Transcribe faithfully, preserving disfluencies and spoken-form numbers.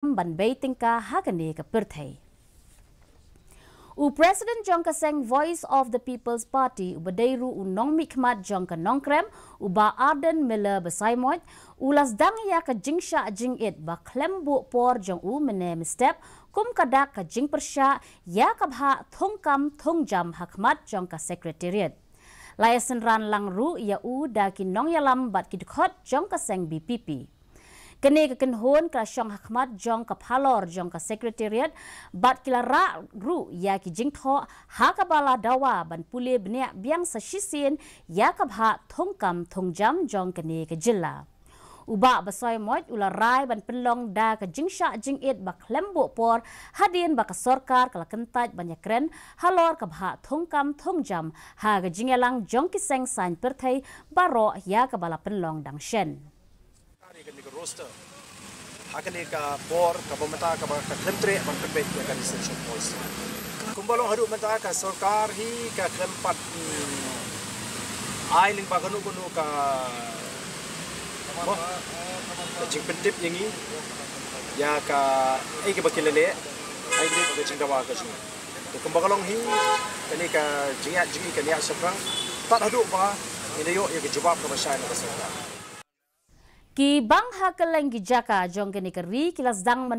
ban bei tyngka ha kane ka pyrthei. U President jong ka seng Voice of the People's Party, uba dei ruh u nongmihkhmat jong ka Nongkrem, u Bah Ardent Miller Basaiawmoit, u la sdang ïa ka jingshah jingit ba khlem buh por jong u mynne mynstep, kum ka dak ka jingpyrshah ïa ka bhah thungkam thungjam ha khmat jong ka Secretariat. La ïa synran lang ruh ïa u da ki nongïalam bad ki dkhot jong ka seng B P P. Kane ka kynhun ka la shong ha khmat jong ka phalor jong ka Secretariat bad ki la rah ruh ïa ki jingthoh ha kaba la dawa ban pule bniah biang sa shisien ïa ka bhah thungkam thungjam jong kane ka jylla. U Bah Basaiawmoit u la rai ban pynlong da ka jingshah jingit ba khlem buh por hadien ba ka sorkar ka la kyntait ban ïakren halor ka bhah thungkam thungjam ha ka jingïalang jong ki seng saiñ pyrthei baroh ïa kaba la pynlong dang shen. Kane ka roster. Ha kane ka por kaba mynta kaba ka khlem treh ban pynbeit ïa ka Distinction Policy. Kumba long haduh mynta ka sorkar hi ka khlem pat, mm, ai lyngba kano kano ka, mo, ka jingpyntip ïa ngi ïa ka, eh, kaba ki la leh, eh, kaba ka jingdawa ka jong ngi. Te kumba ka long hi kane ka jingïaid jong ngi ka ïaid shaphrang tad haduh ba ngin da ïoh ïa ka jubab kaba shai na ka sorkar. Ki bang ha kylleng ki jaka jong kane ka ri ki la sdang ban